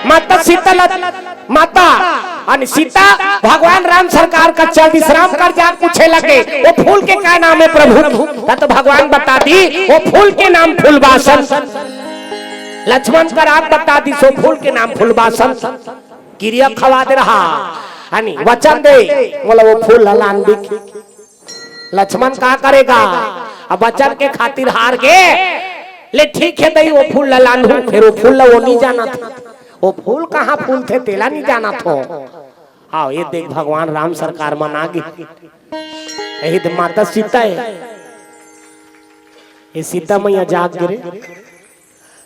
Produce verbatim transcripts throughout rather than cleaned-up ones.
माता सीता ल-, माता अने सीता भगवान राम सरकार कर चल दिस। राम कर जाके पूछे लगे, "वो फूल के का नाम हे प्रभु?" त तो भगवान बता दिस, "वो फूल के नाम फूलबासन।" लक्ष्मण कर आके बता दिस, "वो फूल के नाम फूलबासन।" किरिया खवा दे रहा, अने वचन दे, मोला वो फूल ल लान दिखही। लक्ष्मण का करे गा? अब वचन के खातिर हार गे। ले ठीक हे दई, वो फूल ल लानहूं, फेर वो फूल ल वो नइ जानत हे। वो फूल कहां फूलथे तेला नइ जानत हो। हाव, ये देख भगवान राम सरकार मन आ गे। यही तो माता सीता हे। ये सीता मैया जाग गे रे।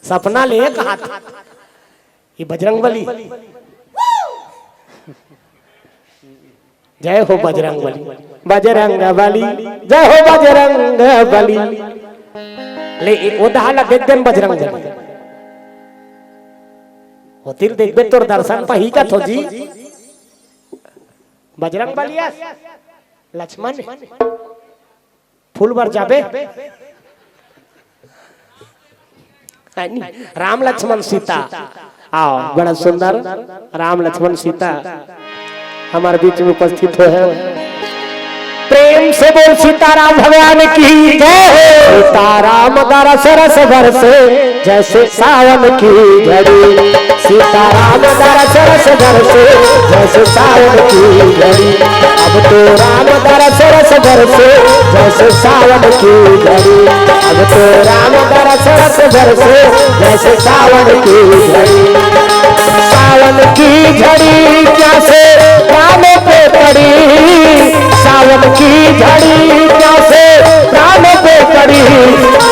सपना ले कहा था। ये बजरंग बली। जय हो बजरंग बली, बजरंग बली, जय हो बजरंग बली। ले, ए, ओ दहा ला देख देन बजरंग बली। होतिल देखबे तोर दर्शन पही का थो जी। बजरंग बली अस लक्ष्मण फूल बर जाबे। है नी? राम लक्ष्मण सीता। आओ, बड़ा सुंदर राम लक्ष्मण सीता हमारे बीच में उपस्थित हो है। प्रेम से बोल सीताराम भगवान की जय हो। सीताराम दरस रस बरसे जैसे सावन की झड़ी। सीताराम दरस रस बरसे जैसे सावन की झड़ी। अब तो राम दरस रस बरसे जैसे सावन की झड़ी। अब तो राम दरस रस बरसे जैसे सावन की झड़ी। सावन की झड़ी क्या से प्राणों पे पड़ी। सावन की झड़ी क्या से प्राणों पे पड़ी।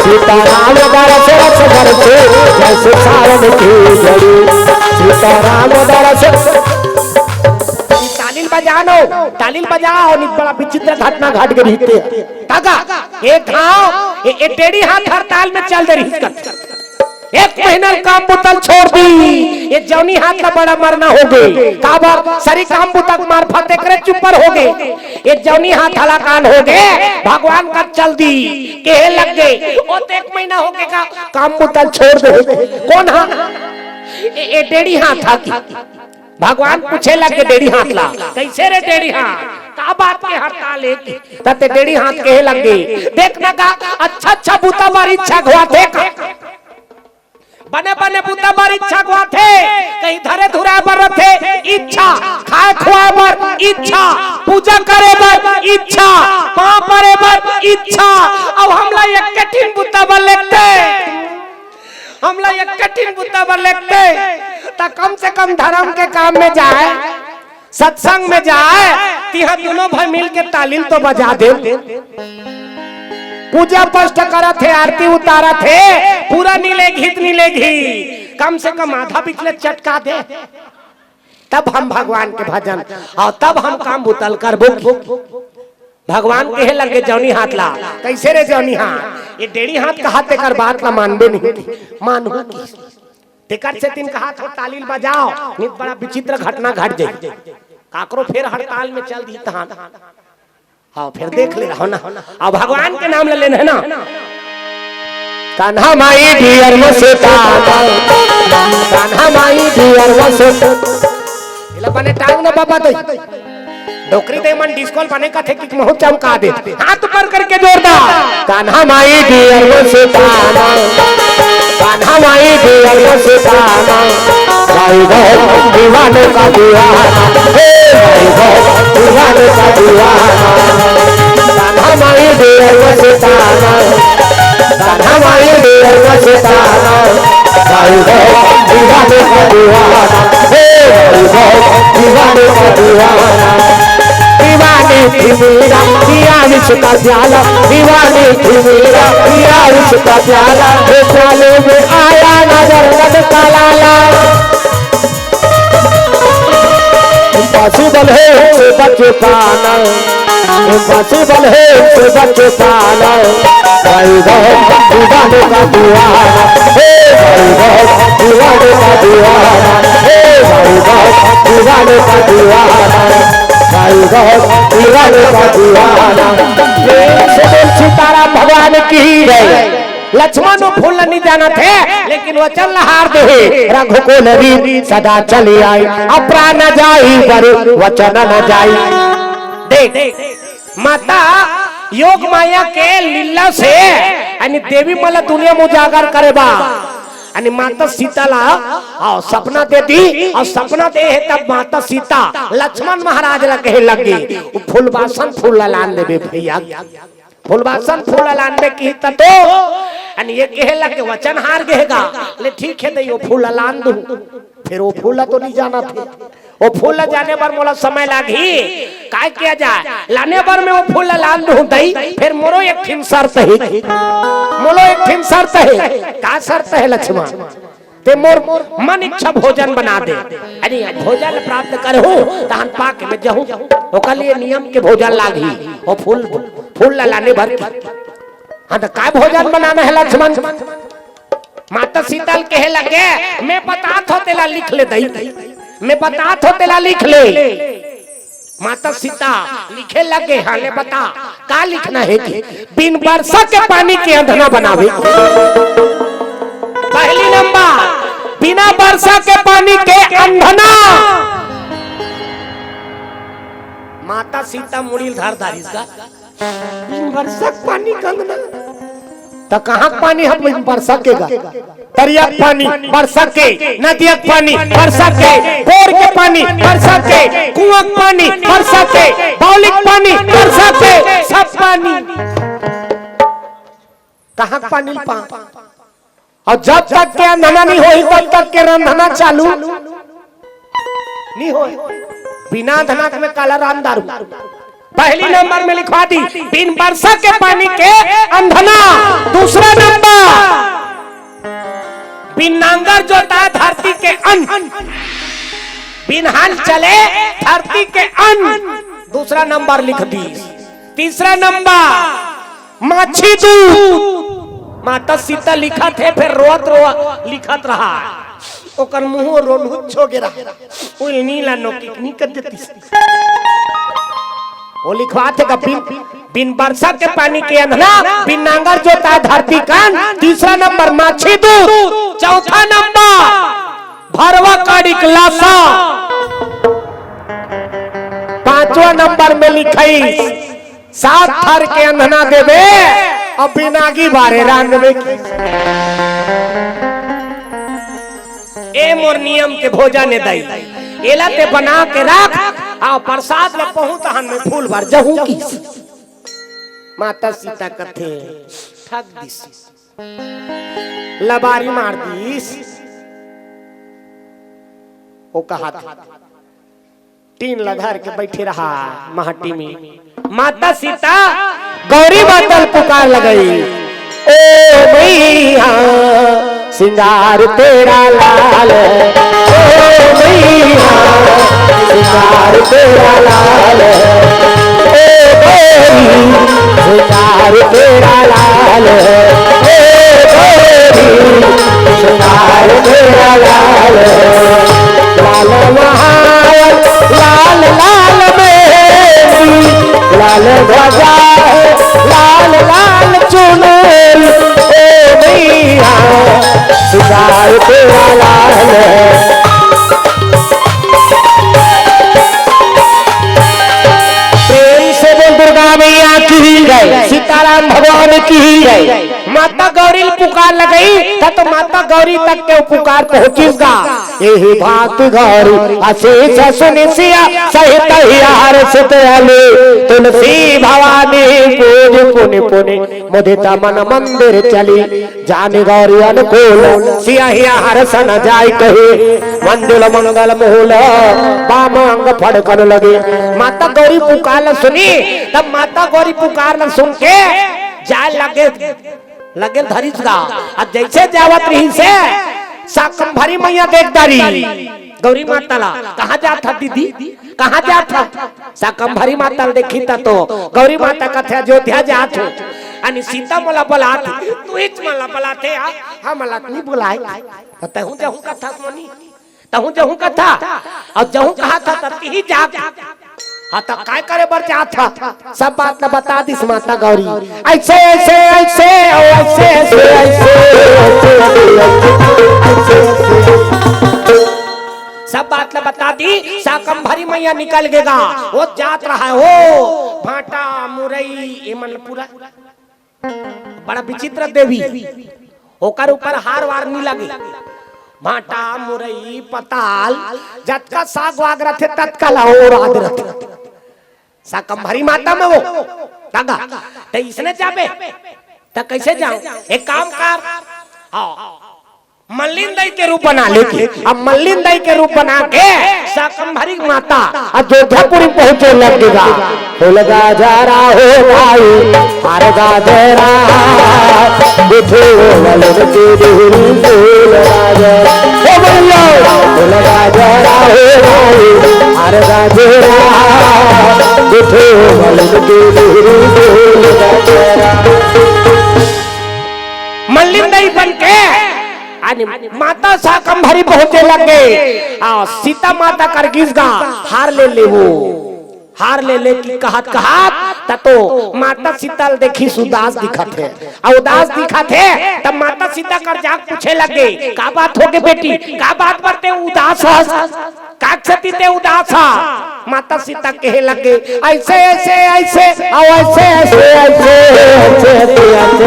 सीताराम दरस रस बरसे जैसे सावन की झड़ी। सीताराम दरस। तालिल बजानो, तालिल बजाओ, नि बड़ा विचित्र घटना घट गे रहिस। काका, एक घाव, ए, ए डेढ़ी हाथ हड़ताल में चल दे रहिस कर। एक महीना काम बुता ल छोड़ दिस। ये जौनी हाथ ला बड़ा मरना हो गे। काबर? सरी काम बुता के मार्फत एकरे ऊपर हो गे। ये जौनी हाथ हलाकान हो गे, भगवान कर चल दिस। कहे लग गे, "ओ तो एक महीना हो गे का काम बुता ल छोड़ दे।" कोन हा? ए, ए डेढ़ी हाथ हा कि। भगवान पूछे लग गे डेढ़ी हाथ ला, "कइसे रे डेढ़ी हाथ? का बात के हड़ताल हे कि?" त ते डेढ़ी हाथ कहे लग गे, "देख ना का अच्छा अच्छा बुता बर इच्छा होवथे का?" बने बने बुता बर इच्छा होवथे, कहीं धरे धुराए बर रथे इच्छा, खाए खुआए बर इच्छा, पूजा करे बर इच्छा, पांव परे बर इच्छा। अब हमला एक ठिन बुता बर लेगथे, हमला एक ठिन बुता बर लेगथे, त कम से कम धरम के काम में जाए, सत्संग में जाए, तिहां दूनों भाई मिल के तालिल तो बजा दे। पूजा पाठ करत हे, आरती उतारत हे, पूरा नइ लेगही त नइ लेगही, कम से कम आधा बिचले चटका दे, तब हम भगवान के भजन अउ तब हम काम बुता ल करबो। भगवान कहे लगे जौनी हाथ ला, "कइसे रे जौनी हाथ? ये डेढ़ी हाथ कहा तेकर बात ला मानबे नहीं।" मानहूं कि तेकर सेती कहाथंव तालिल बजाओ, नहीं त बड़ा विचित्र घटना घट जाही। काकरो फेर हड़ताल में चल दिही तहां। हां, फेर देख ले रहो ना। अब भगवान के नाम ले लेना हे ना। कान्हा माई डियर मस्ताना, कान्हा माई डियर मस्ताना। एला बने टांग ना बाबा दई। डोकरी दे मन डिस्को ल बने कथे कि महूं चमका दे। हाथ ऊपर करके जोरदार। कान्हा माई डियर मस्ताना, कान्हा माई डियर मस्ताना। भाई बहन दीवानों का दीवाना, हे भाई बहन दीवानों का दीवाना। कान्हा माई डियर मस्ताना, कान्हा माई डियर मस्ताना। भाई बहन दीवानों का दीवाना, हे भाई बहन दीवानों का दीवाना। दीवानी थी मीरा, पिया विष का प्याला। दीवानी थी मीरा, पिया विष का प्याला। वो प्याले में आया नजर नंद का लाला। इम्पॉसिबल है इनसे बच पाना, इम्पॉसिबल है इनसे बच पाना। भाई बहन दीवाने का दीवाना, हे भाई बहन दीवाने का दीवाना, हे भाई बहन दीवाने का दीवाना, भाई बहन दीवाने का दीवाना। प्रेम से बोल सीताराम भगवान की जय। लक्ष्मण वो फूल ला नहीं जानत हे, लेकिन वचन ला हार दे हे, "रघुकुल रीत सदा चली आई, अउ प्राण न जाई बरु वचन न जाई।" देख, माता योग माया के लीला से यानी देवी मन ला दुनिया में उजागर करे बा, यानी माता सीता ला अउ सपना दे दी, अउ सपना दे हे तब माता सीता लक्ष्मण महाराज ला कहे लगी, "वो फूलबासन फूल ला लान देबे भैया।" फूलबासन फूल ला लानबे किही त तो, अन ये कहे लगे वचन हार गे हे गा, ले ठीक हे दई, वो फूल ला लान दूं। फेर वो फूल ला तो नहीं जानत हे, वो फूल ला जाने बर मोला समय लागही, काय किया जाए, लाने बर मैं वो फूल ला लान दूं दई, फेर मोरो एक ठिन शर्त हे, मोरो एक ठिन शर्त हे, का शर्त हे लक्ष्मण? ते मोर मन इच्छा भोजन बना दे। अरे भोजन प्राप्त करहूं, तहन पाके मैं जाहूं। ओकर लिए नियम के भोजन लागही। वो फूल, फूल ला लाने बर की। हाँ, त काय भोजन बनाना हे लक्ष्मण? माता सीता ल कहे लगे, "मैं बतात हों तेला लिख ले दई, मैं बतात हों तेला लिख ले।" माता सीता लिखे लगे, "हाँ, ले बता, का लिखना हे कि बिन बरसा के पानी के अंधना बनावे।" पहली नंबर, बिना बरसा के पानी के अंधना। माता सीता मुड़ी ल धर डारिस गा, बिन बरसा के पानी के अंधना। त कहाँ के पानी हे बरसा के गा? तरिया के पानी बरसा के, नदिया के पानी बरसा के, बोर के पानी बरसा के, कुआं के पानी बरसा के, बावली के पानी बरसा के, सब पानी। कहाँ के पानी पा? अउ जब तक के अंधना नहीं होही, तब तक के रंधना चालू नहीं होय। बिना अंधना के में काला रांध डारहूं। पहली नंबर में लिखवा दी, बिन बरसा के पानी के अंधना। दूसरा नंबर, बिन नांगर जोता धरती के अन्न, बिन हल चले धरती के अन्न। दूसरा नंबर लिख दी। तीसरा नंबर, माछी दूध। माता सीता लिखत हे, फेर रोवत रोवत लिखत रहा। ओकर मुंह रोनहुच हो गे रहा। उइल नीला नोकी नी कर देती। वो लिखवात हे का बिन, बिन बरसा के पानी के अंधना, बिन नांगर जोता धरती कान। तीसरा नंबर माछी दूध। चौथा नंबर भरवा काड़ी के लासा। पांचवा नंबर में लिखाइस, सात थर के अंधना देबे, अउ बिनागी बारे रांधबे की। ए मोर नियम के भोजन ए दई, एला ते बना के रख, अउ प्रसाद ल पहुंच हन में फूल भर जहूं की। माता सीता कथे, ठग दिस, लबारी मार दिस। वो कहा था, टीन ला धर के बैठे रहा महटी में। माता सीता गौरी माता ल पुकार लगई, "ओ मैया सिंगार तेरा लाल, ओ मैया सिंगार तेरा लाल, ओ गौरी सिंगार तेरा लाल, ओ गौरी सिंगार तेरा लाल।" लाल महावर, लाल लाल मेहंदी, लाल ध्वजा है, लाल लाल चुनरी, ओ मैया सिंगार तेरा लाल है। प्रेम से बोल दुर्गा मैया की जय, सीताराम भगवान की जय। माता गौरी ल पुकार लगई, त तो माता गौरी तक के पुकार पहुंचिस गा। एही भांति गौरी असीस सुनि सिया, सहित हिया हरषित अली। तुलसी भवानी पूजि पुनि पुनि, मुदित मन मंदिर चली। जानि गौरी अनुकूल, सिया हिया हरष न जाइ कही। मंजुल मंगल मूल, बाम अंग फड़कन लगी। माता गौरी पुकार ल सुनी, तब माता गौरी पुकार ल सुन के जाय लगे। लगे धरिस गा। अब जैसे जावत रहिस हे, शाकंभरी मैया देख डारी गौरी माता ला, "कहाँ जात ह दीदी, कहाँ जात ह?" शाकंभरी माता ला देखी त तो गौरी माता कथे, "अयोध्या जात हूँ।" अनी सीता मोला बलात, "तू हिच मोला बलात हे, हमला नहीं बुलाए।" त तहूँ जहूँ कथस मोनी। तहूँ जहूँ कथा, अउ जहूँ कहा था, तब तिही जाग। हाँ, त काय करे बर जात हा? सब बात ल बता दिस माता गौरी। ऐसे, ऐसे, ऐसे, ओ, ऐसे, ऐसे, ऐसे, ऐसे, ऐसे, ऐसे, ऐसे। सब बात ल बता दी। शाकंभरी मैया निकल गेगा। वो जात रहा है, हो, भांटा, मुरई, ये मन ल पूरा बड़ा विचित्र देवी, ओकर ऊपर हार वार नी लगे। भांटा, मुरई, पताल, जतका साग वाग रथे, ततका ला ओराद रथे। शाकंभरी माता में वो, दादा, त इसने जाबे, त कैसे जाऊं? एक काम कर, हाँ, मल्लिन दाई के रूप बना लेके, अब मल्लिन दाई के रूप बना के शाकंभरी माता अयोध्यापुरी पहुंचे लग गेगा। फूल गाजरा हो भाई, हार गाजरा, गुथे वलन के बिहरी फूल गाजरा। ओ भैया, फूल गाजरा हो भाई, हार गाजरा, गुथे वलन के बिहरी फूल गाजरा। मल्लिन दाई बन के, यानी माता शाकंभरी पहुंचे लग गे। आ, सीता माता कर गिस गा, हार ले लेवो, हार ले ले कि कहत कहत, त तो माता सीता ल देखिस उदास दिखत हे। आ उदास दिखत हे, त माता सीता कर जाके पूछे लग गे, "का बात हो गे बेटी? का बात बर ते उदास हस?" काक सती ते उदास हा। माता सीता कहे लगे, "ऐसे, ऐसे, ऐसे, आओ, ऐसे, ऐसे, ऐसे, ऐसे, ऐसे, ऐसे,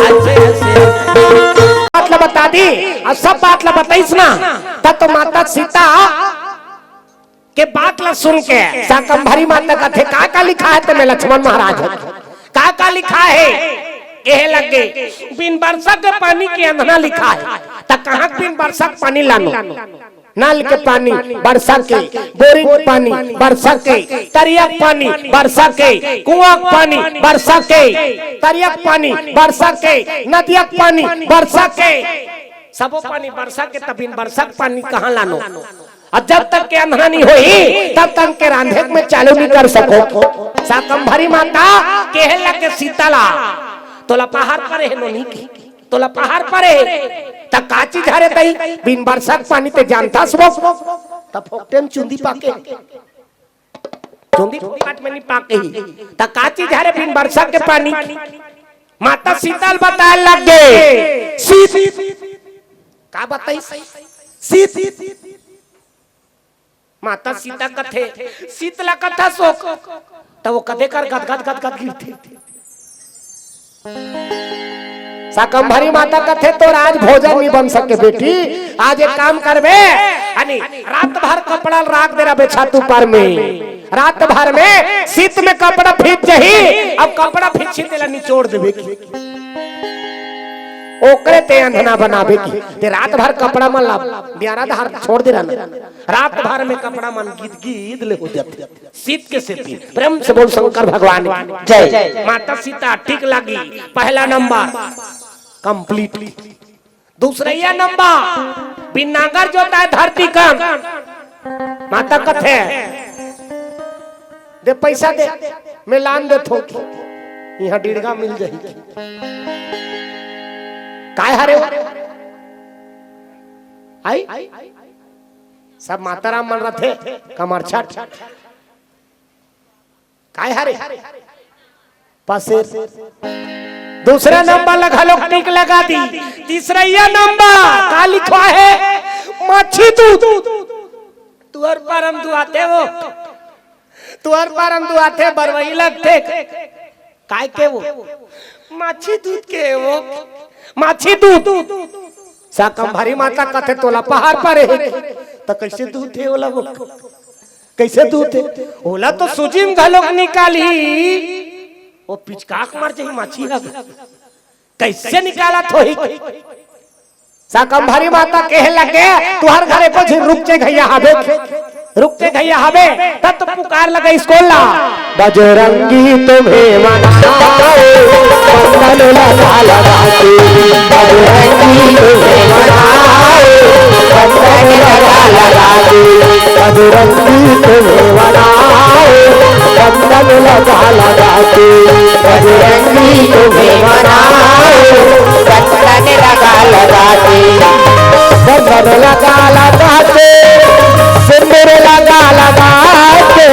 ऐसे, ऐसे।" बात ला बता दी, अउ सब बात ला बताइस ना, तब तो माता सीता के बात ला सुन के शाकंभरी माता कथे, "का, का लिखा है तेमे लक्ष्मण महाराज?" का का लिखा हे? कहे लगे, "बिन बरसा के पानी के अंधना लिखा हे।" त कहाँ के बिन बरसा के पानी लानो? नल के पानी बरसा के, बोरिंग के पानी बरसा के, तरिया के पानी बरसा के, कुआं के पानी बरसा के, तरिया के पानी बरसा के, नदिया के पानी बरसा के, सबो पानी बरसा के, त बिन बरसा के पानी कहाँ लानो? अउ जब तक के अंधना नहीं होही, तब तक के रांधे में चालू नहीं कर सको। शाकंभरी माता कहे लगे सीता ला, "तोला पहाड़ परे हे नोनी की, तोला पहाड़ परे हे, त का चीज हरे तई? बिन बरसा के पानी ते जानथस वो, त फोकटे म चुंदी पाके, चुंदी फोकट में नहीं पाके ही, त का चीज हरे बिन बरसा के पानी?" माता सीता ल बताए लग गे, "सीत।" का बताइस? "सीत।" माता सीता कथे, "सीत ला कथा सोक।" त वो कथे कर गदगद गदगद गिरथे। शाकंभरी माता कथे, "तोर आज भोजन नहीं बन सके बेटी, आज एक काम करबे, यानी रात भर कपड़ा राख दे रहबे छत ऊपर में, रात भर में सीत में कपड़ा भीज जही, अब कपड़ा भीजही तेला निचोड़ देबे की, ओकरे ते अंधना बनाबे की, ते रात भर कपड़ा मन ला बियारा धार छोड़ दे रहना।" रात भर में कपड़ा मन गीद गीद ले हो जाथे। सीत के सेती। प्रेम से बोल शंकर भगवान की जय। माता सीता ठीक लगी, पहला नंबर complete। दूसरैया नंबर, बिन नांगर जोताए धरती कन। माता कथे, "दे पैसा दे, मैं लान देथों, इहाँ डिड़गा मिल जाही।" काय हरे वो? आई? सब माता राम मन रथे, कमरछट। काय हरे? पसेर। दूसरा नंबर ला घलोक टिक लगा दी। तीसरैया नंबर का लिखा हे? माछी दूध। तुहर परम दुहाथे वो। तुहर परम दुहाथे, बरवई लगथे। काय के वो? माछी दूध के वो। माछी दूध। शाकंभरी माता कथे, "तोला पहाड़ परे हे।" त कैसे दूध हे ओला वो? कैसे दूध हे? ओला तो सूजी म घलोक निकालही। वो पिचकाक मर जाही माछी ह। कैसे निकालत होही? शाकंभरी माता कहे लगे, "तुहर घर एको झिन रुख चघइया हवे, रुख चघइया हवे, तब तो पुकार लगे इसको ला।" बजरंगी तुम्हें मनाए, बंधन लगा लगा के। बजरंगी तुम्हें मनाए, बंधन लगा लगा के। बजरंगी तुम्हें मनाए, बंधन लगा लगा के। बजरंगी तुम्हें मनाए, बंधन लगा लगा के। बंधन लगा लगा के, सिंदूर लगा लगा के।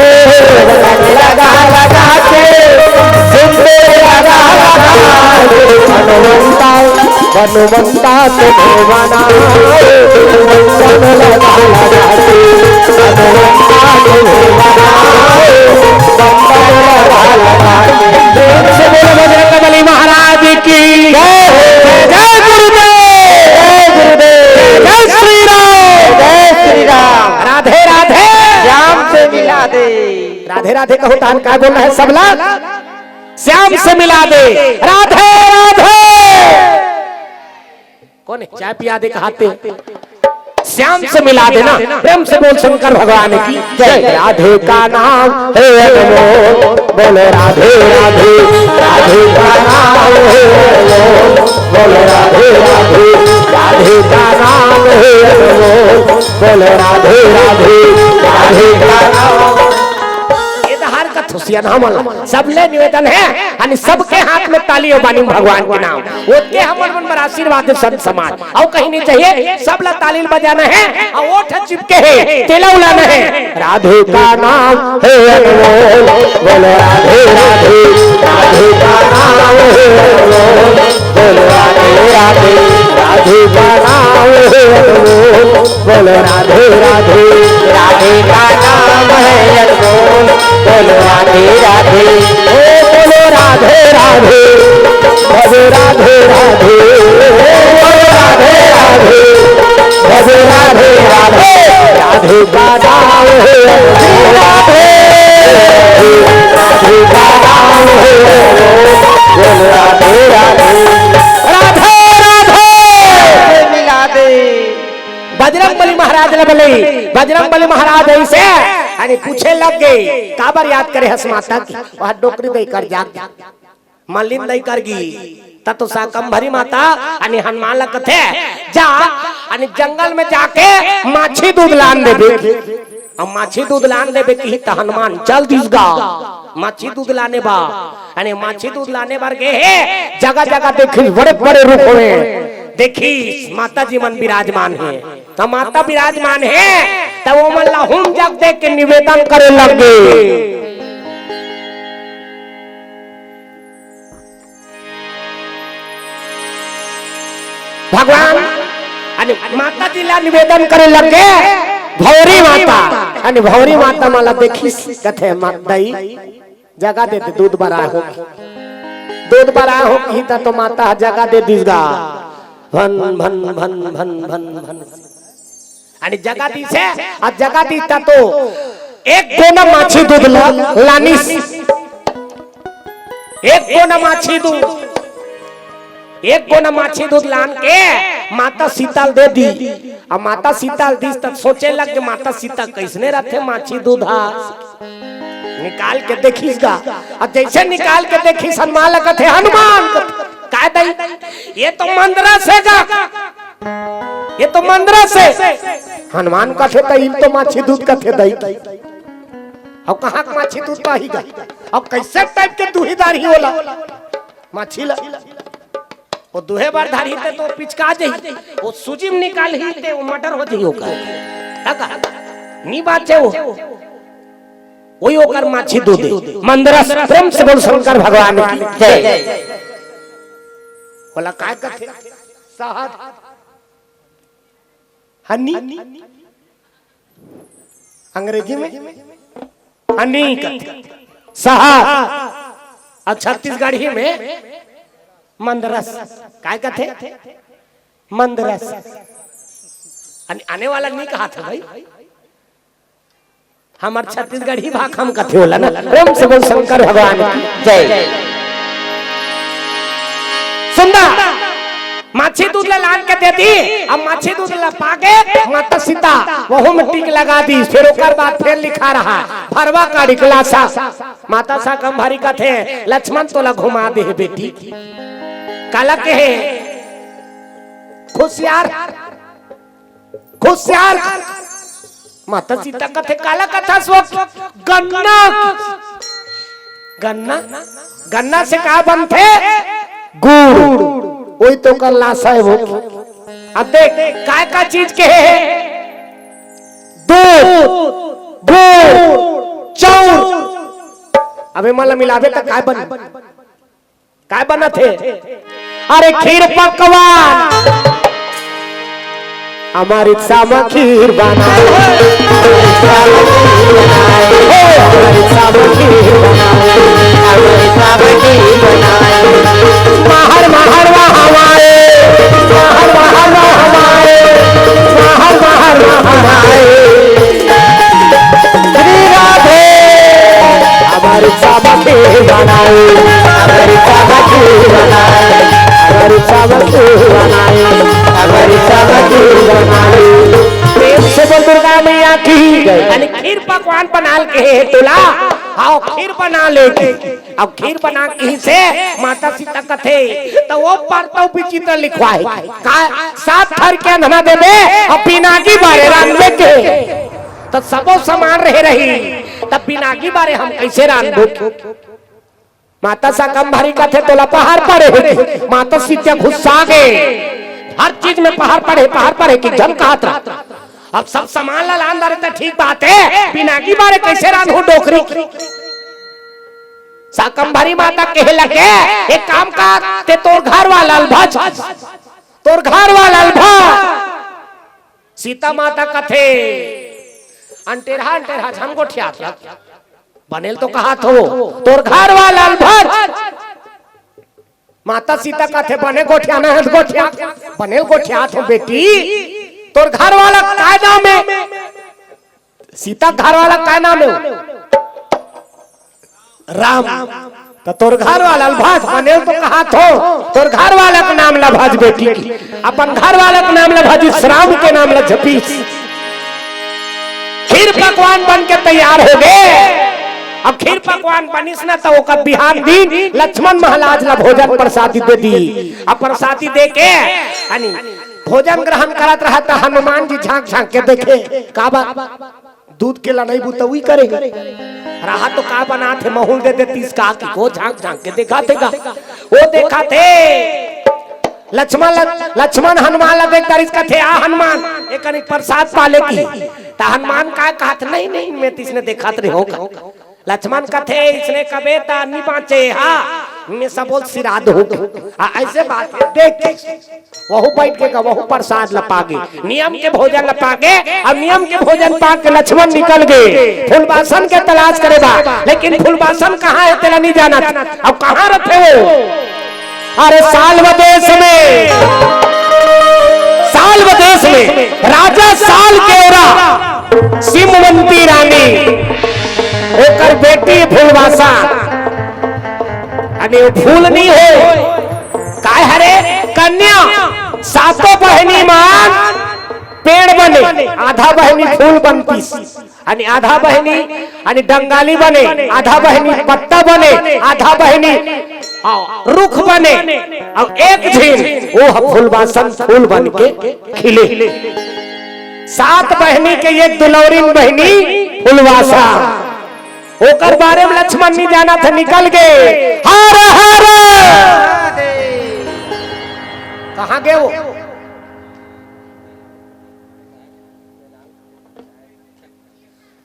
हनुमंता तुम्हें बनाए, बंधन लगा लगा के। हनुमंता तुम्हें बनाए, बंधन लगा लगा के। प्रेम से बोलो बजरंग बली महाराज की जय हो। जय गुरुदेव। जय गुरुदेव। जय श्री राम। जय श्री राम। राधे राधे। श्याम से मिला दे। राधे राधे कहू तान, काय बोलना है सबला? श्याम से मिला दे। राधे राधे। कौन है? चाय पिया दे कहाते। श्याम से मिला देना। प्रेम से बोल शंकर भगवान की जय। राधे का नाम है अनमोल, बोलो राधे राधे। राधे का नाम है अनमोल, बोलो राधे राधे। राधे का नाम है अनमोल, बोलो राधे राधे। राधे का नाम। ये तो हर कथुसियन हमन सबले निवेदन है, यानी सबके हाथ में ताली हो बानी भगवान के नाम। ओतके हमर मन बर आशीर्वाद दे संत समाज। अउ कहीं नहीं चाहिए, सब ला ताली बजाना है, अउ ओठ चिपके है, तेला उलाना है। राधे का नाम है अनमोल, बोलो राधे राधे। राधे का नाम है अनमोल, बोलो राधे राधे। राधे का नाम है अनमोल, बोलो राधे राधे। राधे का नाम है अनमोल, बोलो राधे राधे। ओ बोलो राधे राधे, भजो राधे राधे। ओ बोलो राधे राधे, भजो राधे राधे। राधे का नाम है अनमोल, राधे। राधे का नाम है अनमोल, बोलो राधे राधे। राधे राधे। मिला दे। बजरंग बली महाराज ल बलई, बजरंग बली महाराज ऐसे अने पूछे लग गए, काबर याद करे हस माता की? वह डोकरी दई कर जा, मलिन दई कर गी, त तो शाकंभरी माता अने हनुमान ल कथे, जा अने जंगल में जाके माछी दूध लान देबे। अब माछी दूध लान देबे की त हनुमान चल दिस गा माछी दूध लाने बा। अने माछी दूध लाने बर गे हे, जगह जगह देखिस बड़े बड़े रूख होवे, देखिस माता जी मन विराजमान हे। त माता विराजमान हे, त ओमन ला हुम जग दे के निवेदन करे लग गे। भगवान अने माता जी ला निवेदन करे लग गे। भौरी माता, अने भौरी माता मन ला देखिस, कथे, "माता दई, जगह दे दे, दूध बरा हो।" दूध बरा हो कही त तो माता ह जगह दे दिस गा। भन, भन, भन, भन, भन, भन। अने जगह दिस हे, अउ जगह दिस त तो एक गोना माछी दूध ल-, लानिस। एक गोना माछी दूध, एक गोना माछी दूध लान के माता सीता ल दे दी। अब माता सीता ल दिस त सोचे लग के माता सीता कइसने रथे माछी दूध हा। निकाल के देखिस गा, अउ जइसे निकाल के देखिस, हनुमान ल कथे, "हनुमान," कथे, "काय दई? ये तो मंदरस हे गा, ये तो मंदरस हे।" हनुमान कथे, "त इल तो माछी दूध कथे दई।" अब कहाँ के माछी दूध पाही गा? अब कइसे टाइप के दूही दारही ओला? माछी ल ओ दुहे बर धरही ते तो पिचका जही, ओ सूजी में निकालही ते ओ मटर हो जही ओकर। तका नी बाचे ओ, ओही ओकर माछी दूध हे। मंदरस, प्रेम से बोल शंकर भगवान की जय। बोला काय कथे? शहद। हनी? अंग्रेजी में हनी कथे, शहद। अउ छत्तीसगढ़ी में मंदरस। काय कथे? मंदरस। आने, आने वाला नहीं कहा था भाई, हमर छत्तीसगढ़ी भाखा म कथे ओला ना। प्रेम से बोल शंकर भगवान की जय। सुंदर माछी दूध ला लान के दे दी। अब माछी दूध ला पाके माता सीता वहू में टिक लगा दी। फिर ओकर बाद फिर लिखा रहा भरवा का डिकलासा। माता शाकंभरी कथे, "लक्ष्मण तोला घुमा दे हे बेटी।" काला के हे? खुशियार, खुशियार। माता सीता कथे, "काला कथस ओ गन्ना।" गन्ना, गन्ना से का बनथे? गुड़। ओही तो ओकर लासा हे ओ। अब देख, काय का चीज के हे? दूध, गुड़, चाउर। अब एमन ला मिलाबे त काय बन-, काय बनत हे? अरे खीर पकवान, अमृत सम खीर बनाए। हो, अमृत सम खीर बनाए। महर महर वहाँ हमारे, महर महर वहाँ हमारे, महर महर वहाँ हमारे। श्री राधे। अमृत सम खीर बनाए, अमृत सम खीर बनाए, अमृत सम खीर बनाए, अमृत सम खीर बनाए। प्रेम से बोल दुर्गा मैया की। यानी खीर पकवान बनाल के हे तोला, आओ खीर बना ले। अब खीर बना के ही से माता सीता कथे, त वो परतौ विचित्र लिखवाए। का सात थर के अंधना देबे, अब पिनाकी बारे रांधबे के। त सबो समान रहे रही, त पिनाकी बारे हम कैसे रांधबो? माता शाकंभरी कथे तोला पहाड़ पड़े हे। माता सीता गुस्सा गे, हर चीज में पहाड़ पड़े, पहाड़ पड़े कि झन कहत रहा। अब सब समान ला लान डारे त ठीक बात हे, पिनाकी बारे कैसे रांधहूं डोकरी? शाकंभरी माता कहे लगे, एक काम कर, ते तोर घर वाला ल भज, तोर घर वाला ल भज। सीता माता कथे, अंटेरहा अंटेरहा झन गोठियात रह, बने ल तो कहत हों, तोर घर वाला ल भज। माता सीता कथे, बने गोठियाना हे त गोठिया, बने ल गोठियात हों बेटी। तोर घर वाला काय नाम हे? सीता घर वाला काय नाम हे? राम। त तोर घर वाला ल भज, बने ल तो कहत हों, तोर घर वाला के नाम ला भज बेटी, अपन घर वाला के नाम ला भजिस, राम के नाम ला जपिस। खीर पकवान बन के तैयार होगे। अब खीर पकवान बनिस ना, त ओकर बिहान दिन लक्ष्मण महाराज ला भोजन प्रसादी दे दिस। अब प्रसादी दे के यानी भोजन ग्रहण करत रहा, त हनुमान जी झांक झांक के देखे, का बात? दूध के लनई बुतउई करे हे। रहा तो का बनात हे, महूं ल दे देतिस का, कि को झांक झांक के देखत हे का। वो देखत हे। लक्ष्मण ल-, लक्ष्मण हनुमान ला देख डारिस, कथे, "आ हनुमान, एकन प्रसाद पाले की।" त हनुमान का कहत, "नहीं, नहीं, मैं त इसने देखत रहे हों।" लक्ष्मण कथे, "इसने कबे त नि बांचे हा, मैं सबो ल सिरा दूं।" आ, ऐसे बात हे, देख। वहू बइठ के गा, वहू प्रसाद ल पागे, नियम के भोजन ल पागे, अउ नियम के भोजन पा के लक्ष्मण निकल गे फूलबासन के तलाश करे बर। लेकिन फूलबासन कहाँ हे, तेला नि जानत। अब कहाँ रथे वो? अरे साल्व देश में, साल्व देश में राजा साल्व के ओरा सिमवंती रानी, ओकर बेटी फूलबासन। अने वो फूल नि हो, काय हरे? कन्या। सातों बहिनी मन पेड़ बने, आधा बहिनी फूल बनतिस, अने आधा बहिनी, अने डंगाली बने, आधा बहिनी पत्ता बने, आधा बहिनी, हाँ, रुख बने, अउ एक झिन वो ह फूलबासन फूल बन के खिले। सात बहिनी के एक दुलौरिन बहिनी फूलबासन। ओकर बारे में लक्ष्मण नि जानत हे, निकल गे। हर हर। कहाँ गे वो?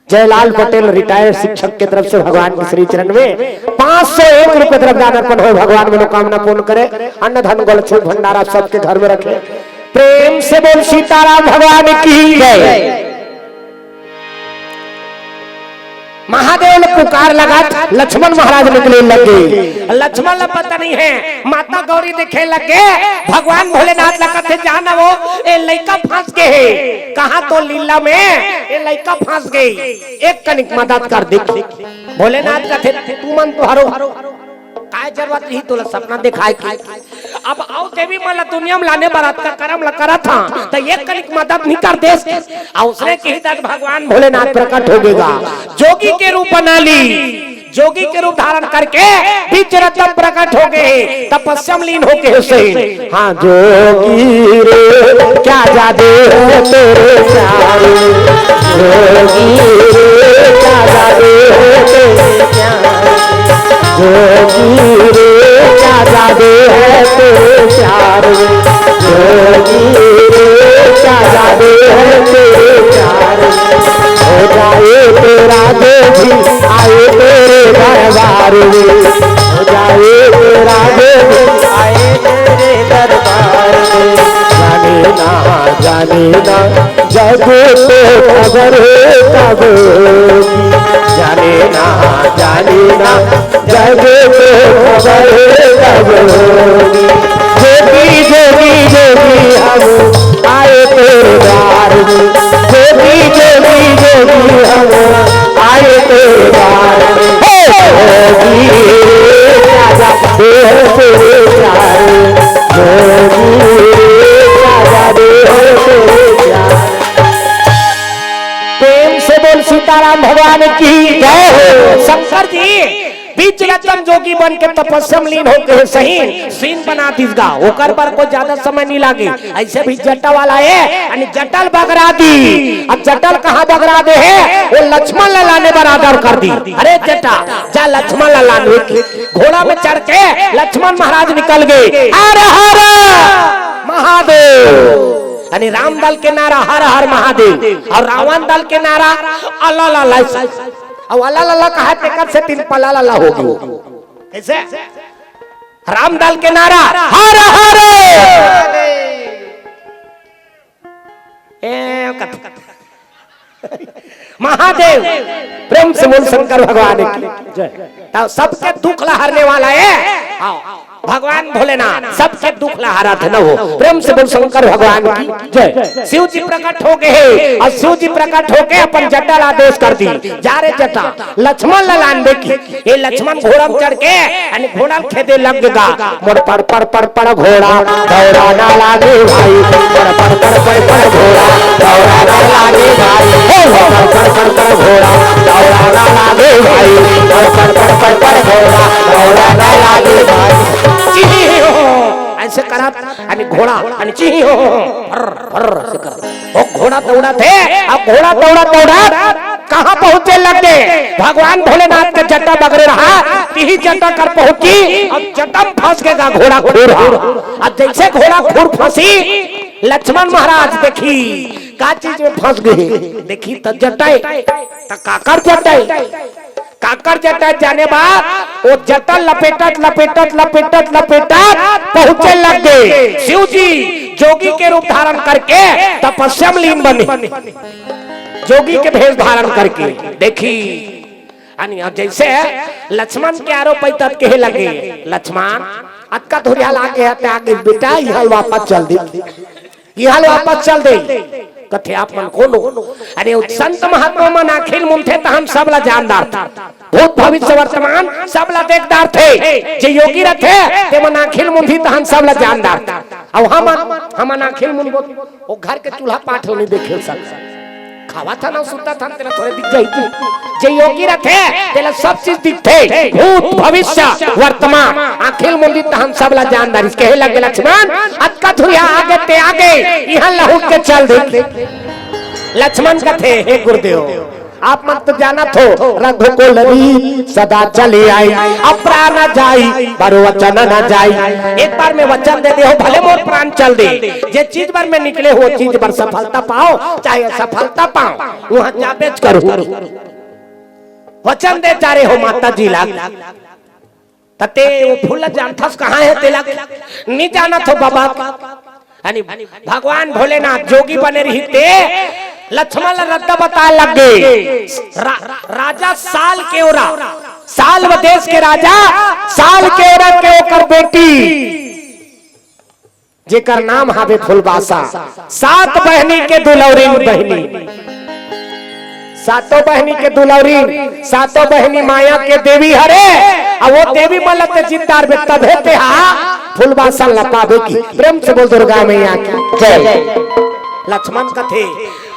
जयलाल पटेल, रिटायर्ड शिक्षक के तरफ से भगवान के श्री चरण में पाँच सौ एक रुपए द्रव्यदान अर्पण होय। भगवान मनोकामना पूर्ण करे, अन्न धन गोलछोल भंडार आप सबके घर में रखे। प्रेम से बोल सीताराम भगवान की जय। महादेव ल पुकार लगात लक्ष्मण महाराज निकले लगे। लक्ष्मण ल पता नहीं हे, माता गौरी देखे लगे, भगवान भोलेनाथ ल कथे, "जान वो, ए लइका फंस गे हे।" कहाँ तो लीला में ए लइका फंस गे, एक कनिक मदद कर दे। भोलेनाथ कथे, "तुमन तो हरो, काय जरूरत रही तोला सपना देखाय के?" अब अउ देवी मन ला दुनिया में लाने बर अतका करम ला करत हा, त एक कनिक मदद नि कर देस। अउ उसने कही तक भगवान भोलेनाथ प्रकट हो गेगा, जोगी के रूप बना ली, जोगी के रूप धारण करके बीच रत्न प्रकट हो गए, तपस्या में लीन होके है सही। हाँ, जोगी रे क्या जादू है तेरे प्यार में, जोगी रे क्या जादू है तेरे प्यार में, जोगी रे क्या जादू है तेरे प्यार में, जोगी रे क्या जादू है तेरे प्यार में। हो जाए तेरा जो भी आए तेरे दरबार में, हो जाए तेरा जो भी आए तेरे ना जाने ना जग तो खबर कब होगी, जाने ना, जाने ना जग तो खबर कब होगी। जोगी, जोगी, जोगी हम आए तेरे द्वार में, जोगी, जोगी, जोगी हम आए तेरे द्वार में। हे जोगी राजा, हे तेरे द्वार में, जोगी राजा, हे तेरे द्वार। प्रेम से बोल सीताराम भगवान की जय हो। शंकर जी बीच रतन जोगी बन के तपस्या में लीन होके सही सीन बना दिस गा। ओकर बर कोई ज्यादा समय नहीं लागे। ऐसे भी जटा वाला है, यानी जटा ल बगरा दी। अब जटा ल कहाँ बगरा दे है, वो लक्ष्मण ला लाने बर आदेश कर दी। अरे जटा, जा लक्ष्मण ला लाने की। घोड़ा में चढ़ के लक्ष्मण महाराज निकल गए। हर हर महादेव, यानी राम दल के नारा हर हर महादेव और रावण दल के नारा अल्ला ला ला। अब अल्ला ला ला कहा, तेकर से तीन पल्ला ला ला हो गयो। कैसे? राम दल के नारा हर हर ए, कथ-, महादेव। प्रेम से बोल शंकर भगवान की जय। तो सबके दुख ला हरने वाला है। आओ, भगवान भोलेनाथ सबके दुख ला हरत है न हो। प्रेम से बोल शंकर भगवान की जय। शिव जी प्रकट हो गए हैं और शिव जी प्रकट होके अपन जटा ला आदेश कर दी, जा रे जटा, लक्ष्मण ला लान दे की। ये लक्ष्मण घोड़ा में चढ़ के, यानी घोड़ा खेदे लग गा। मोर पर पर पर पर घोड़ा दौड़ा ना लागे भाई, पर पर पर पर पर घोड़ा दौड़ा ना लागे भाई। हे हो पर पर पर पर घोड़ा दौड़ा ना लागे भाई, पर पर पर पर पर घोड़ा दौड़ा ना लागे भाई। चिही हो, ऐसे करत, यानी घोड़ा, यानी चिही हो, फर फर से कर। वो घोड़ा दौड़त हे, अब घोड़ा दौड़त दौड़त कहाँ पहुँचे लग दे? भगवान भोलेनाथ के जटा बगरे रहा, तिही जटा कर पहुँची, अब जटा में फंस गए गा घोड़ा खुर हा। अब जैसे घोड़ा खुर फंसी, लक्ष्मण महाराज देखी, का चीज में फंस गए? देखी त जटा, त काकर जटा? काकर जटा जाने बा, वो जटा लपेटत, लपेटत, लपेटत, लपेटत पहुँचे लग गए। शिव जी जोगी के रूप धारण करके तपस्या में लीन बने, जोगी के भेष धारण करके। देखी, यानी अब जैसे लक्ष्मण के आरो पैतत कहे लगे, लक्ष्मण, अतका धुरिया लागे है, त्याग बेटा, यहाँ वापस चल दे। इहाँ ले वापस चल दे। कथे आप मन कोनो? अरे, उ संत महात्मा मन आँखी ल मुनथे त हम सब ला जान डारथे। भूत भविष्य वर्तमान सब ला देख डारथे। जे योगी रथे, ते मन आँखी ल मुनही त हम सब ला जान डारथे। अउ हमन, हमन आँखी ल मुनबो, ओ घर के चूल्हा पाट ल नइ देखे सक। खावत हन, सुतत हन, तेला थोरे दिख जाही। जे योगी रथे, तेला सब चीज दिखथे, भूत, भविष्य, वर्तमान, आँखी ल मुनही त हम सब ला जान डारिस। कहे लगे लक्ष्मण, अतका धुरिया आगे ते आगे, इहाँ लहुट के चल दे। लक्ष्मण कथे, हे गुरुदेव, आप मन तो जानत हो, रघुकुल रीत सदा चली आई, अब प्राण जाई, पर वचन न जाई। एक बार में वचन दे दे हो, भले मोर प्राण चल दे, जे चीज बर में निकले हो, वो चीज बर सफलता पाओ, चाहे असफलता पाओ, उहाँ जाबेच करहूँ। वचन दे जा रहे हो माता जी ला। त ते वो फूल ला जानथस कहाँ हे तेला? नी जानत हो बाबा। यानी भगवान भोलेनाथ जोगी बने रहिते, लक्ष्मण ला रद्दा बताए लग गए। रा-, राजा साल केवरा, साल व देश के राजा साल केवरा के ओकर बेटी जेकर नाम हावे फुलबासा, सात बहनी के दुलौरिन बहनी, सातों बहनी के दुलौरिन, सातों बहनी माया के देवी हरे। अब वो देवी मन ला ते जिंदा रबे तभे ते हा फुलबासा ला पाबे की। प्रेम से बोल दुर्गा मैया की जय। लक्ष्मण कथे,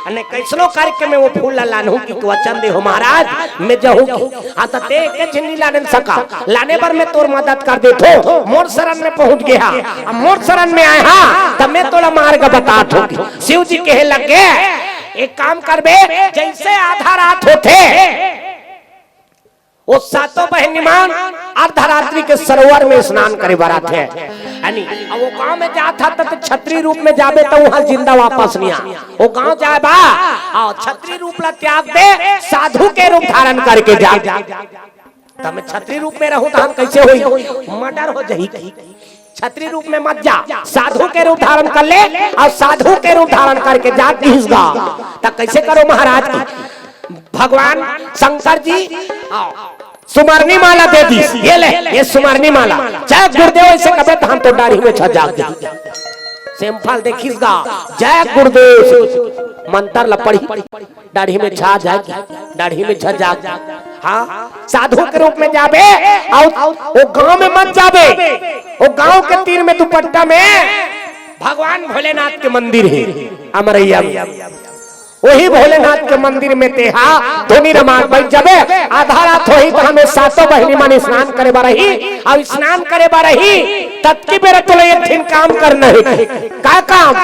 अने कैसनो करके में वो फूल ला लानहूँ कि वचन दे हो महाराज, मैं जाहूँ कि। हाँ, त ते एके झिन नी लाने सका, लाने बर मैं तोर मदद कर देथों। मोर शरण में पहुँच गे हा, अब मोर शरण में आए हा, त मैं तोला मार्ग बताथों। शिव जी कहे लगे, एक काम करबे, जैसे आधा रात होथे, वो सातों बहनी मन अर्धरात्रि के सरोवर में स्नान करे बर आथे। यानी, अब वो गांव में जात हा, त छत्री रूप में जाबे, त उहाँ जिंदा वापस नहीं आ। वो गांव जाए बा, अउ छत्री रूप ला त्याग दे, साधु के रूप धारण करके जा। त मैं छत्री रूप में रहूं, त हम कैसे होई? मर्डर हो जाही। छत्री रूप में मत जा, साधु के रूप धारण कर ले। और साधु के रूप धारण करके जात किहिस गा, त कैसे करो महाराज की? भगवान शंकर जी, आओ, सुमरनी माला दे दीस। ये ले, ये सुमरनी माला। जय गुरुदेव, ऐसे कबे तहन तो डाढ़ी में छा जाग दे। सेमफल देखिस गा, जय गुरुदेव, मंत्र ला पढ़ी, डाढ़ी में छा जाग, डाढ़ी में छा जाग। हाँ, साधु के रूप में जाबे, और वो गांव में मत जाबे, वो गांव के तीर में दुपट्टा में भगवान भोलेनाथ के मंदिर है अमरैया में। वही भोलेनाथ के मंदिर में तेहा धुनी रमा के बैठ जाबे। आधा रात होही तहन वो सातों बहिनी मन स्नान करे बर आही, और स्नान करे बर आही, ततकी बेरा तोला एक ठिन काम करना है। का काम?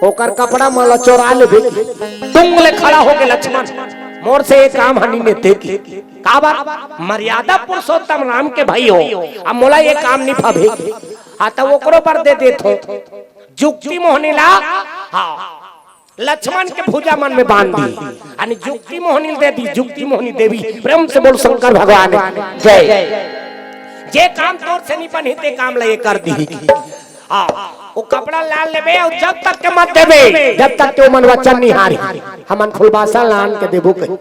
ओकर कपड़ा मन ला चोरा लेबे। तुंग ले खड़ा होके लक्ष्मण, मोर से ये काम हनी ने ते की। काबर? मर्यादा पुरुषोत्तम राम के भाई हो, अब मोला ये काम नहीं भावे। हाँ, त ओकरो बर दे देत हो। जुक्ति मोहनी ला, हाँ, लक्ष्मण के भुजा मन में बांध दी, यानी जुक्ति मोहनी दे दी, जुक्ति मोहनी देवी। प्रेम से बोल शंकर भगवान जय। जे काम तोर से नहीं बनी, ते काम ला ये कर दी। हाँ, वो कपड़ा लान लेबे, और जब तक के मत देबे, जब तक के वो मन वचन नहीं हारी, हमन फुलबासा लान के देबो कहीं।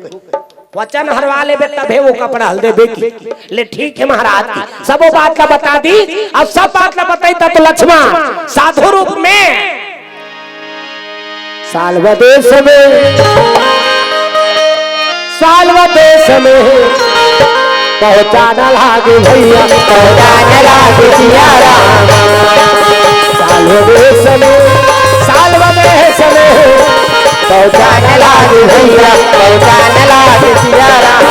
वचन हरवा लेबे, तभे वो कपड़ा हल देबे की। ले, ठीक है महाराज की, सबो बात ला बता दी। अब सब बात ला बताई, तब तो लक्ष्मण साधु रूप में साल्व देश में, साल्व देश में पहुँचाना लागे भैया, पहुँचाना लागे सिया राम। साल्व देश में, साल्व देश में पहुँचाना लागे भैया, पहुँचाना लागे सिया राम।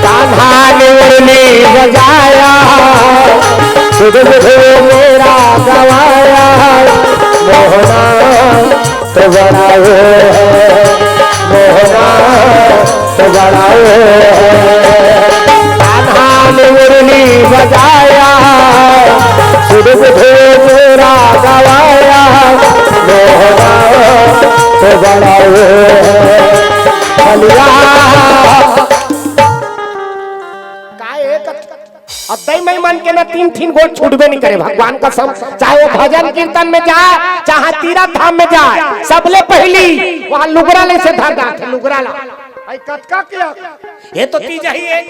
कान्हा ने मुरली बजाया, सुध बुध मेरा गवाया, मोहना तो बड़ा वो है, मोहना तो बड़ा वो है। कान्हा ने मुरली बजाया, सुध बुध मेरा गवाया, मोहना तो बड़ा वो है। बलिया का एक अब दई मई मन के ना तीन ठिन गोठ छूटबे नहीं करे, भगवान कसम। चाहे वो भजन कीर्तन में जाए, चाहे तीरथ धाम में जाए, सबले पहली वहाँ लुगरा ले से धर जाते, लुगरा ला। भाई कतका किया? ये तो तीज ही है,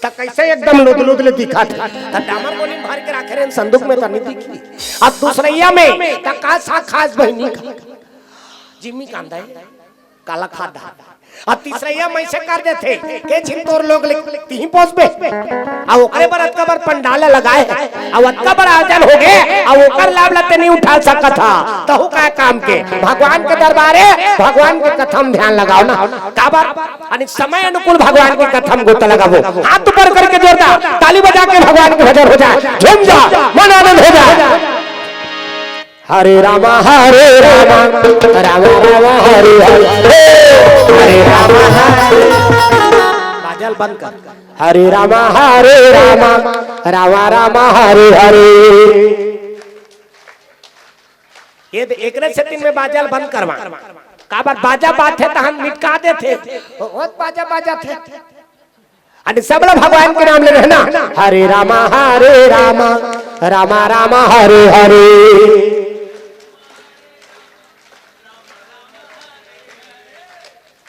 त कैसे एकदम लुद लुद ले दिखा था? त डामर गोली भर के रखे रहे संदूक में, त नहीं दिखी। अब दूसरैया में त का सा खास बहिनी का जिम्मी कांदा है। काला खादा। अब तीसरैया में से कर देथे, के झिन तोर लोग ले तिही पोसबे। अब ओकरे बर अतका बर पंडाल लगाए हे, अब अतका बर आयोजन हो गे, अब ओकर लाभ ला ते नहीं उठा सकत हा, तहू का काम के? भगवान के दरबार हे, भगवान के कथा म ध्यान लगाओ ना। काबर? यानी समय अनुकूल भगवान के कथा म गोता लगाबो। हाथ ऊपर करके जोरदार ताली बजा के भगवान के भजन हो जाए, झूम जा, मन आनंद हो जाए। हरे रामा हरे रामा, रामा रामा हरे हरे, हे, हरे रामा हरे। बाजा ल बंद कर। हरे रामा हरे रामा, रामा रामा हरे हरे। ये दे-, एकरे सेती में बाजा ल बंद करवा। काबर बाजा बाजथे तहन मिटका देथे। ओ, ओ बाजा बाजथे। अरे सबला भगवान के नाम ले रहे ना, हरे रामा हरे रामा, रामा रामा हरे हरे।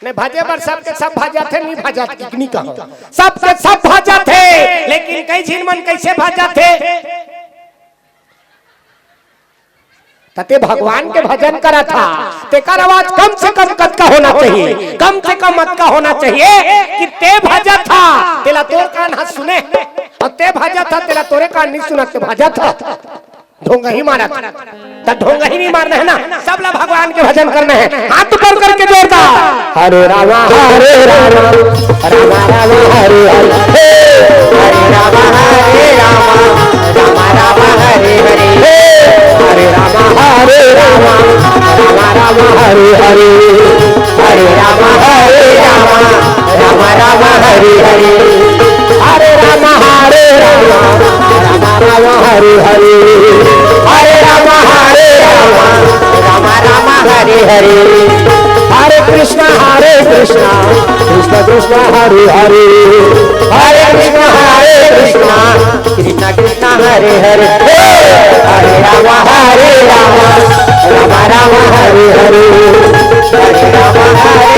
नहीं भजे बर सबके सब भजाथे, नहीं भजाथे, नहीं कहो। सबके सब भजाथे, लेकिन कई झिन मन कैसे भजाथे? त ते भगवान के भजन करत हा, तेकर आवाज कम से कम कतका होना चाहिए, कम से कम अतका होना चाहिए कि ते भजत हा, तेला तोर कान हा सुने, अउ ते भजत हा, तेला तोरे कान नहीं सुनत, ते भजत हा, ढोंगही मारत। त ढोंगही नहीं मारना है ना, सबला भगवान के भजन करना है। हाथ ऊपर करके जोरदार, हरे रामा हरे रामा, रामा रामा हरे हरे, हे, हरे रामा हरे रामा, रामा रामा हरे हरे, हे, हरे रामा हरे रामा, रामा रामा हरे हरे, हरे रामा हरे रामा, रामा रामा हरे हरे, हरे रामा हरे रामा, रामा रामा हरे हरे, हरे रामा हरे रामा, रामा रामा हरे हरे, हरे कृष्णा हरे कृष्णा, कृष्णा कृष्ण हरे हरे, हरे कृष्ण हरे कृष्ण, कृष्ण कृष्ण हरे हरे, हरे राम हरे राम, राम राम हरे हरे, हरे राम हरे